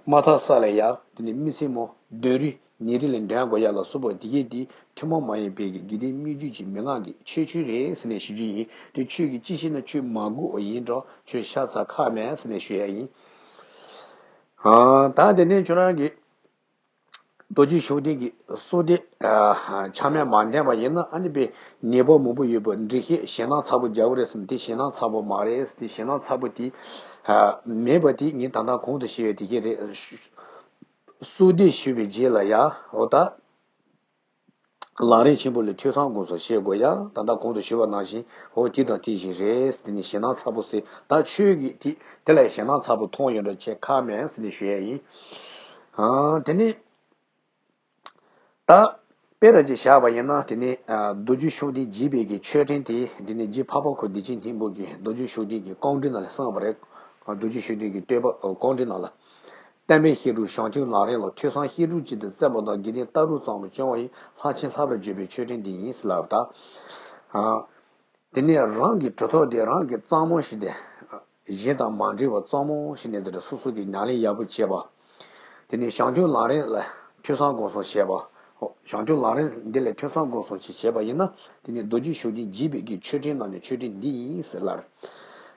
དམར་ཐག་ས་ལས་ཡ། དེ་ནས་མི་སེར་མོ་གདོན་རིགས་ནད་རིགས་ལས་འདྲེན་དགོས་ཡ་ལ་སོགས་པ་དེ་གས་དེ་ཐུན་མོང་མ་ཡིན་པའི་གི་དགེ་ལྡན་སྨིག་རྒྱུ་གྱི་མན་ངག་གི་ཆོས་ཅན་རེད་ཟེར་ནས་ཞུ་རྒྱུ་ཡིན། དེ་ཁྱོད་ཀྱིས་ཅི་ཤེས་ན་ཁྱོད་མ་གོ་བ་ཡིན་འགྲོ། ཁྱོད་ཤ་ཚ་ཁག་མེད་ཟེར་ནས་ཞུ་ཡ་ཡིན། ད་དེ་ནས་ཁྱོད་རང་གིས། རྡོ་རྗེ་ཤུགས་ལྡན་གྱི་གསོལ་འདེབས་ཆག་མེད་མ་འདོན་པ་ཡིན་ན་ཨ་ནི་པའི་ནད་པ་མང་པོ་ཡོད་པ་འདྲི་ཤེས་ཞེད་སྣང་ཚ་པོ་རྒྱག་གི་རེད་ཟེར་ན་དེ་ཞེད་སྣང་ཚ་པོ་མ་རེད། དེ་ཞེད་སྣང་ཚ་པོ་དེ་མེད་པ་དེ་ངས་ད་ལྟ་གོང་དུ་བཤད་ཡོད་དེ་གས་རེད། གསོལ་འདེབས་ཞུས་པའི་རྗེས་ལ་ཡ་འོ་ད། ལམ་རིམ་ཆེན་པོ་ལ་ཐོས་བསམ་སྒོམ་གསུམ་བྱེད་དགོས་ཡ། ད་ལྟ་གོང་དུ་ཞུས་པ་ནང་བཞིན་འོ་དེ་དང་དེ་བཞིན་རེད། དེ་ནི་ཞེད་སྣང་ཚ་པོ་ཟེར་ད་ཆོས་ཀྱི་དེ་དེ་ལ་ཞེད་སྣང་ཚ་པོ་མཐོང་ཡོད་འགྲོ་ཆེ་ཁག་མེད་ཟེར་ནས་ཞུ་ཡ་ཡིན། དེ་ནི། ད། དཔེར་ཅིག་བཞག་པ་ཡིན་ན་དེ་ནི་རྡོ་རྗེ་ཤུགས་ལྡན་བརྒྱུད་པའི་གི་མཆོད་སྤྲིན་དེ་དེ་ནི་རྗེ་འཕགས་པ་ཁོ་བདེ་ཆེན་སྙིང་པོ་གི་རྡོ་རྗེ་ཤུགས་ལྡན་གྱི་རྐང་འདྲེན་ནང་ལ་གསུངས་པ་རེད། རྡོ་རྗེ་ཤུགས་ལྡན་གྱི་བསྟོད་པ་རྐང་འདྲེན་ནང་ལ། བསྟན་པའི་བཤད་སྒྲུབ་བྱང་ཆུབ་ལམ་རིམ་ལ་ཐོས་བསམ་བཤད་སྒྲུབ་ཅན་དུ་བརྩོན་པ་དང་དགེ་ལྡན་ལྟ་གྲུབ་གཙང་མ་སྐྱོང་བ་ཡི་ལྷར་བཅས་ལྷག་པར་བརྗོད་པའི་མཆོད་སྤྲིན་འདི་ཡིན་ཟེར་ལབ་ད། དེ་ནས་རང་གི་གྲུབ་ཐོབ་དེ་རང་གི་གཙང་མོ་ཞིག་སྟེ། གཞན་དང་མ་འདྲེས་པ་གཙང་མོ་ཞིག་ནས་དེ་འདྲ་སོ་སོ་གི་ཉམས་ལེན་ཡག་པོ་བྱེད་པ། དེ་ནས་བྱང་ཆུབ་ལམ་རིམ་ལ་ཐོས་བསམ་སྒོམ་གསུམ་བྱེད་པ། བྱང་ཆུབ་ལམ་རིམ་འདི་ལ་ཐོས་བསམ་སྒོམ་གསུམ་ཅིག་བྱེད་པ་ཡིན་ན་དེ་ནས་རྡོ་རྗེ་ཤུགས་ལྡན་བརྒྱུད་པའི་གི་མཆོད་སྤྲིན་ནང་ནས་མཆོད་སྤྲིན་འདི་ཡིན་ཟེར་ལབ།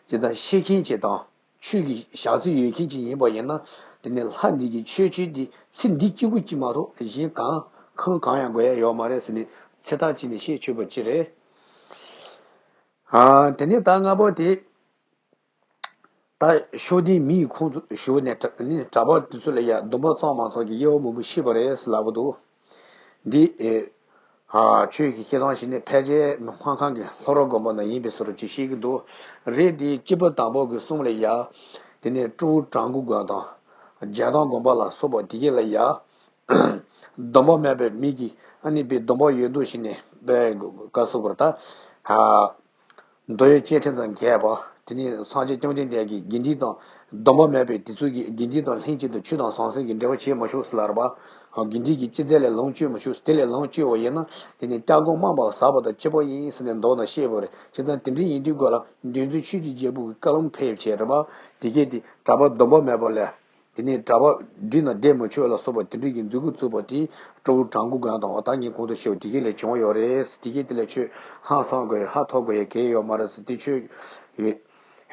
ཇི་ལྟར་ཤེས་མཁན་ཅིག་དང་ཆོས་ཀྱི་བྱ་ཚིག་ཡོད་མཁན་ཅིག་ཡིན་པ་ཡིན་ན་དེ་ནས་ལྷ་འདི་གི་མཆོད་སྤྲིན་འདི་ཚེ་འདི་གཅིག་པུ་གཅིག་མ་གཏོགས་གཞན་གང་ཁང་གང་ཡང་དགོས་ཡ་ཡོད་མ་རེད་ཟེར་ནས་ཚེ་ཐག་བཅད་ནས་བཤད་ཆོག་པ་ཅི་རེད། དེ་ནས་ད་ལྔ་པོ་དེ། ད་ཤུགས་ལྡན་མི་ཡི་ཁོངས་སུ་ཞུགས་ནས་གྲྭ་ནི་གྲྭ་པ་དེ་ཚོ་ལ་ཡ་སྡོམ་པ་གཙང་མ་གཙང་གི་དབྱེ་བ་མང་པོ་ཤེས་པ་རེད་ཟེར་ལབ་པ་འདུག་འདི་ཨེ། ཆོས་ཀྱི་བཤད་སྟངས་ཤིག་ནི་ཕལ་ཆེར་སྨར་ཁམས་ཀྱི་ལྷོ་རོང་དགོན་པ་ན་ཡིན་པའི་བཟོ་འདྲ་ཅིག་ཤེས་ཀྱི་འདུག་རེད་དེ་སྐྱེས་བུ་དམ་པ་གི་གསུང་ལ་ཡ། དེ་ནས་སྤྲེའུ་བྲག་འགོ་དགོན་དང་། རྒྱ་ཐང་དགོན་པ་ལ་སོགས་པ་དེ་གས་ལ་ཡ། སྡོམ་པ་མེད་པའི་མི་གིས་ཨ་ནི་པའི་སྡོམ་པ་ཡོད་མདོག་བྱས་ནས་པའི་ག་སོགས་པར་ད། མདོ་ཡི་བཅས་ཁྲིམས་དང་འགལ་བ། དེ་ནས་སངས་རྒྱས་བཅོམ་ལྡན་འདས་ཀྱི་དགེ་འདུན་དང་སྡོམ་པ་མེད་པའི་དེ་ཚོ་གི་དགེ་འདུན་དང་ལྷན་ཅིག་ཏུ་ཆོས་དང་ཟང་ཟིང་གི་འབྲེལ་བ་བྱེད་མ་ཆོག་ཟེར་ལབ་པ། དགེ་འདུན་གྱི་སྤྱི་རྫས་ལས་ལོངས་སྤྱོད་མ་ཆོག་དེ་ལས་ལོངས་སྤྱོད་པ་ཡིན་ན་དེ་ནི་སྐྱབས་མགོན་མར་པ་ཟག་པ་དང་གཅིག་པ་ཡིན་ཟེར་ནས་མདོ་ནང་བཤད་པ་རེད། བྱས་ཙང་དེ་འདྲ་ཡིན་དུས་སྐབས་ལ་འདུལ་འཛིན་ཆོས་ཀྱི་རྒྱལ་པོ་གི་བཀའ་ལུང་ཕེབས་བྱས་རེད་པ། དེ་གས་དེ་གྲྭ་པ་སྡོམ་པ་མེད་པ་ལས། དེ་ནས་གྲྭ་པ་འདི་ན་བསྡད་མི་ཆོག་ལ་སོགས་པ་དེ་འདྲ་གི་མཛུབ་གུ་བཙུགས་པ་དེ་སྤྲེའུ་བྲག་འགོ་དགོན་དང་ད་ངས་གོང་དུ་བཤད་པ་དེ་ག་ལས་བྱུང་ཡོད་རེད། དེ་ག་དེ་ལས་ཆོས་ཧང་སང་དགོས་ཧ་ཐོ་དགོས་ཡ་གལ་ཡོད་མ་རེད་ཟེར་དེ་ཆོས་ཡོད།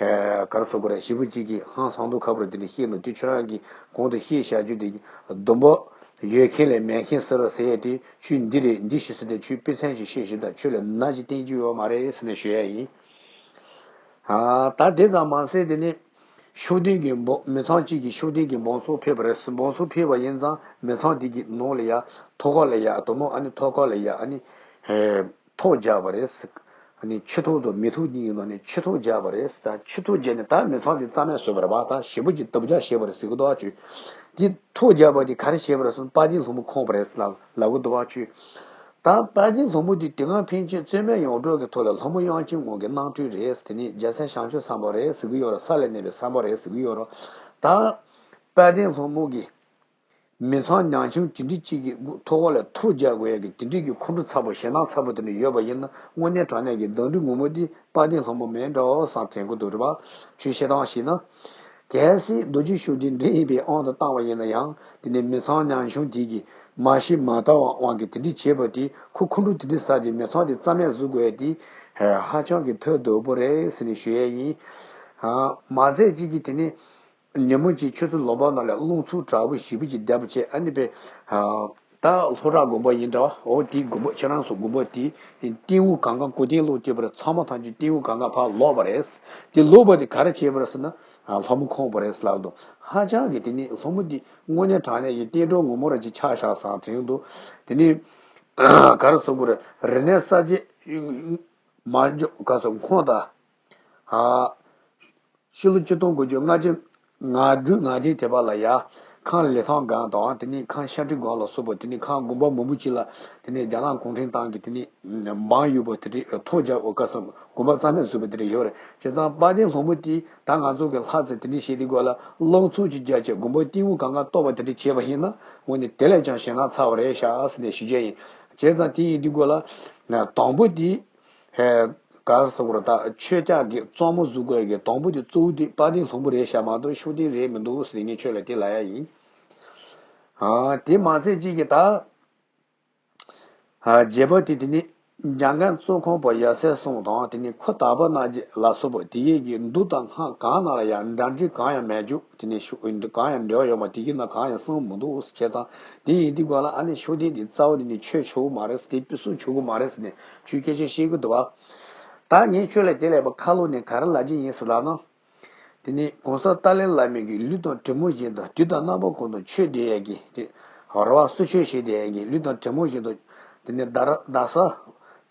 ག་རེ་ཟེར་དགོས་རེད། ཞེ་པོ་ཅིག་གིས་ཧང་སང་དུས་ཁ་པར་དེ་འདྲ་བཤད་ནོ་དེ་ཁྱོད་རང་གིས་གོང་དུ་བཤད་བཞག་རྒྱུ་དེ་སྡོམ་པ་ཡོད་མཁན་ལས་མེད་མཁན་ཟེར་རོ་ཟེར་ཡ་དེ་ཆོས་འདི་རེད་འདི་ཞིག་ཟེར་ཏེ་ཆོས་དཔེ་མཚོན་ཅིག་བཤད་ཞིག་དང་ཆོས་ལ་ན་ཅིག་བསྟན་རྒྱུ་ཡོད་མ་རེད་ཟེར་ནས་ཞུ་ཡ་ཡིན། ད་དེ་ཙམ་མ་ཟད་དེ་ནི། ཤུགས་ལྡན་གྱི་འབུམ་མི་ཚང་གཅིག་གིས་ཤུགས་ལྡན་གྱི་འབུམ་ཚོགས་ཕུལ་བ་རེད། འབུམ་ཚོགས་ཕུལ་བ་ཡིན་ཙང་མི་ཚང་དེ་གི་ནང་ལ་ཡ་ཐོག་ཁ་ལ་ཡ་དོ་ནོ་ཨ་ནི་ཐོག་ཁ་ལ་ཡ་ཨ་ནི་ཐོག་བརྒྱབ་པ་རེད། ཨ་ནི་ཆུ་ཐོག་དང་མེ་ཐོག་གཉིས་ཀྱི་ནང་ནས་ཆུ་ཐོག་བརྒྱབ་པ་རེད། ད་ཆུ་ཐོག་བརྒྱབ་ནས་ད་མི་ཚང་དེ་རྩ་མེད་བཟོས་པ་རེད་པ། ད་ཞེ་པོ་ཅིག་སྟོབས་རྒྱག་བྱས་པ་རེད་ཟེར་གི་འདུག་ཨ་ཅོ། དེ་ཐོག་བརྒྱབ་པ་དེ་ག་རེ་བྱས་པ་རེད་ཟེར་ན་དཔལ་ལྡན་ལྷ་མོ་ཁོང་པ་རེད་ཟེར་ལབ་ལབ་གི་འདུག་ཨ་ཅོ། ད་དཔལ་ལྡན་ལྷ་མོ་དེ་དུས་ངན་ཕན་ཆད་རྩོད་མེད་ཡོངས་གྲོལ་གྱི་ཐོག་ལ་ལྷ་མོ་དབྱངས་ཅན་ངག་གི་རྣམ་སྤྲུལ་རེད། དེ་ནི་རྒྱལ་སྲས་བྱང་ཆུབ་སེམས་དཔའ་རེད་ཟེར་གི་ཡོད་རེད། ས་ལས་གནས་པའི་སེམས་དཔའ་རེད་ཟེར་གི་ཡོད་རེད། ད་དཔལ་ལྡན་ལྷ་མོ་གིས་མི་ཚང་ཉམ་ཆུང་དེ་འདྲ་གཅིག་གི་ཐོག་ལ་ཐུགས་རྒྱག་དགོས་ཡ་གི་དེ་འདྲ་གི་ཁོང་ཁྲོ་ཚ་པོ་ཞེད་སྣང་ཚ་པོ་དེ་འདྲ་ཡོད་པ་ཡིན་ན་དངོས་གནས་དྲང་གནས་ཀྱི་གདོན་འདྲེ་ངོ་མ་དེ་དཔལ་ལྡན་ལྷ་མོ་མིན་འགྲོ་བསམ་དྲན་གི་འདུག་རེད་པ། ཆོས་བཤད་སྟངས་ཤིག་ན། གལ་སྲིད་རྡོ་རྗེ་ཤུགས་ལྡན་འདྲེ་ཡིན་པའི་དབང་དུ་བཏང་བ་ཡིན་ན་ཡང་དེ་ནི་མི་ཚང་ཉམ་ཆུང་དེ་གིས་མ་ཤེས་མ་ལྟ་བ་དབང་གིས་དེ་འདྲ་བྱས་པ་དེ་ཁོ་ཁོང་ཁྲོ་དེ་འདྲ་ཟ་སྟེ་མི་ཚང་དེ་རྩ་མེད་བཟོ་དགོས་ཡ་དེ་ཧ་ཅང་གི་ཐབས་སྡུག་པོ་རེད་ཟེར་ནས་ཞུ་ཡ་ཡིན། མ་ཚད་ཅིག་གིས་དེ་ནི་ཉིན་མོ་གཅིག་ཆུ་ཚོད་ལོ་འབབ་ནང་ལ་རླུང་འཚུབ་དྲག་པོ་ཞེ་པོ་ཅིག་བརྒྱབ་པ་བྱས། ཨ་ནི་པས་ད་ལྷོ་བྲག་དགོན་པ་ཡིན་འདྲ་བ། འོ་དེའི་དགོན་པ། ཁྱེད་རང་ཚོ་དགོན་པ་དེའི་སྟེང་འོག་གང་ག་སྒོ་གཏན་སློག་བཏང་པ་རེད། ཚང་མ་ཐམས་ཅད་སྟེང་འོག་གང་ག་ཕར་ལོག་པ་རེད། དེ་ལོག་པ་དེ་ག་རེ་བྱས་པ་རེད་ཟེར་ན། ལྷ་མོ་ཁོང་པ་རེད་ལབ་འདུག་ཧ་ཅང་གི་དེ་ནི་ལྷ་མོ་དེ་དངོས་གནས་དྲང་གནས་ཀྱི་གཏན་གྲོགས་ངོ་མ་རང་ཅིག་ཆགས་བཞག་བསམ་དྲན་འདུག་དེ་ནི་ག་རེ་ཟེར་དགོས་རེད། རིག་གནས་གསར་བརྗེ་མ་འཇོག་ག་ཟེར། ཁོང་དང་། ཨ། ཕྱི་ལོ་ཆིག་སྟོང་དགུ་བརྒྱ་ལྔ་བཅུ་ང་དྲུག་ང་བདུན་དེ་བར་ལ་ཡ། ཁམས་ལི་ཐང་སྒང་དང་། དེ་ནས་ཁམས་ཤ་ཁྲི་སྒང་ལ་སོགས་པ། དེ་ནས་ཁམས་དགོན་པ་མང་པོ་ཅིག་ལ། དེ་ནས་རྒྱ་ནག་གུང་ཁྲན་ཏང་གིས་དེ་ནས་འབངས་ཡོད་པ་དེ་འདྲ་ཐོ་རྒྱག་འོ་ག་ཟེར། དགོན་པ་རྩ་མེད་བཟོས་པ་དེ་འདྲ་ཡོད་རེད། བྱས་ཙང་དཔལ་ལྡན་ལྷ་མོ་དེ་ད་ང་ཚོ་གི་ལྷ་རྩེ་དེ་འདྲ་བྱས་དེ་སྒང་ལ་རླུང་འཚུབ་ཅིག་རྒྱག་བྱས་དགོན་པ་སྟེང་འོག་གང་ག་གཏོར་བ་དེ་འདྲ་བྱས་པ་ཡིན་ན། འོ་ནི་དེ་ལས་ཀྱང་ཞེད་སྣང་ཚ་བ་རེད་ཤག་ཟེར་ནས་ཞུ་རྒྱུ་ཡིན། བྱས་ཙང་དེ་ཡིན་དུས་སྒང་ལ་དང་པོ་དེ། ཧེ། ག་རེ་ཟེར་དགོས་རེད། ད་ཆོས་རྒྱལ་གྱི་གཙང་མ་བཟོ་དགོས་ཀྱི་དང་པོ་དེ་གཙོ་བོ་དེ་དཔལ་ལྡན་ལྷ་མོ་རེད་ཤག་མ་གཏོགས་ཤུགས་ལྡན་རེད་མི་འདུག་ཟེར་ནས་ངས་ཁྱོད་ལ་དེ་ལབ་ཡ་ཡིན། ཨ། དེ་མ་ཚད་ཅིག་གིས་ད། ཨ། རྒྱལ་པོ་དེ་དེ་ནི་འཇང་དགའ་གཙོ་ཁང་པ་ཡབ་སྲས་གསུམ་དང་། དེ་ནི་ཁུ་དར་པ་རྣམ་རྒྱལ་ལ་སོགས་པ་དེ་གའི་གི་མདོ་དང་སྔགས་གང་ནང་ལ་ཡང་འདྲ་འདྲི་གང་ཡང་མེད་རྒྱུ། དེ་ནི་ཤུགས་གང་ཡང་འབྲེལ་བ་ཡོད་མ། དེ་གའི་ནང་གང་ཡང་གསུངས་མི་འདུག་ཟེར། བྱས་ཙང་དེ་ཡིན་དུས་སྒང་ལ་ཨ་ནི་ཤུགས་ལྡན་དེ་རྩ་བ་ནས་ནི་ཆོས་ཆོག་གི་མ་རེད་ཟེར། དེ་ཕུན་སུམ་ཆོག་གི་མ་རེད་ཟེར་ནས་ཁྱོད་སྐད་ཆ་བཤད་གི་འདུག་བ། ད་ངས་ཁྱོད་ལ་དེ་ལས་པ་ཁ་ལོ་ནས་ག་རེ་ལབ་ཀྱི་ཡིན་ཟེར་ལབ་ན། དེ་ནི་གོང་ས་ཏཱ་ལའི་བླ་མའི་གི་ལུས་དང་གྲིབ་མ་བཞིན་དུ། དུས་དང་རྣམ་པ་ཀུན་ཏུ་ཆོས་འདོན་ཡས་ཀྱི་དེ་རེ་བ་སྲོག་ཆགས་བཞིན་དུ་ཡས་ཀྱི་ལུས་དང་གྲིབ་མ་བཞིན་དུ། དེ་ནི་ད་ར་ད་ས་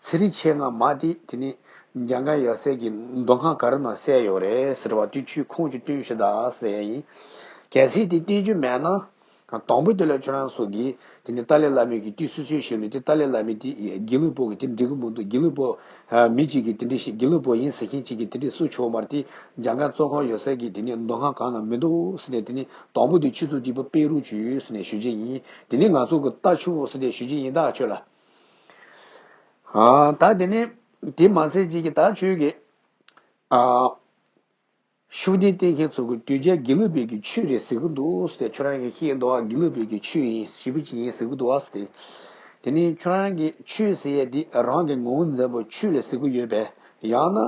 ཚེ་རིང་མཆེད་ལྔ་མ་དེ་དེ་ནི་འཇང་དགའ་ཡབ་སྲས་ཀྱི་མདོ་ཁང་ག་རེ་ནང་གསལ་ཡོད་རེད་ཟེར་བ་དེ་ཁྱོད་ཁུངས་ཅིག་སྟོན་ཤོག་ད་ཟེར་ཡ་ཡིན། གལ་སྲིད་དེ་བསྟན་རྒྱུ་མེད་ན། དང་པོ་དེ་ལ་ཁྱོད་རང་ཚོ་གིས་དེ་ནི་ཏཱ་ལའི་བླ་མའི་གི་དུས་སུ་ཚོད་ཞུས་ནས། དེ་ཏཱ་ལའི་བླ་མའི་དེ་དགེ་ལུགས་པོ་གི་དེ་འགྲིག་གི་མི་འདུག་དགེ་ལུགས་པོ་མི་གཅིག་གིས་དེ་འདྲ་ཞིག་དགེ་ལུགས་པོ་ཡིན་ཟེར་མཁན་གཅིག་གིས་དེ་འདྲ་སུ་ཆོག་མ་རེད། དེ་འཇང་དགའ་གཙོ་ཁང་ཡོད་སའི་གི་དེ་ནི་མདོ་ཁང་གང་ན་མི་འདུག་ཟེར་ནས། དེ་ནི་དང་པོ་དེ་ཆུ་ཚོད་དེ་པོ་སྤེལ་རོགས་བྱོས་ཟེར་ནས་ཞུ་རྒྱུ་ཡིན། དེ་ནི་ང་ཚོ་གི་ལྟ་ཆོག་ཟེར་ནས་ཞུ་རྒྱུ་ཡིན་ད་ཁྱོད་ལ། ཨ། ད་དེ་ནི་དེ་མ་ཚད་གཅིག་གིས་ད་ཁྱོད་ཀྱི། ཨ། ཤུགས་ལྡན་བསྟེན་མཁན་ཚོ་གི་དོལ་རྒྱལ་དགེ་ལུགས་པའི་གི་ཆོས་རེད་ཟེར་གི་འདུག་ཟེར། ཁྱོད་རང་གིས་ཤེས་འདུག་ཨ། དགེ་ལུགས་པའི་གི་ཆོས་ཡིན། ཞེ་པོ་ཅིག་ཡིན་ཟེར་གི་འདུག་ཨ་ཟེར། དེ་ནི་ཁྱོད་རང་གི་ཆོས་ཟེར་ཡས་དེ་རང་གི་ངོ་བོ་འཛིན་པའི་ཆོས་རེད་ཟེར་གི་ཡོད་པས། ཡང་ན་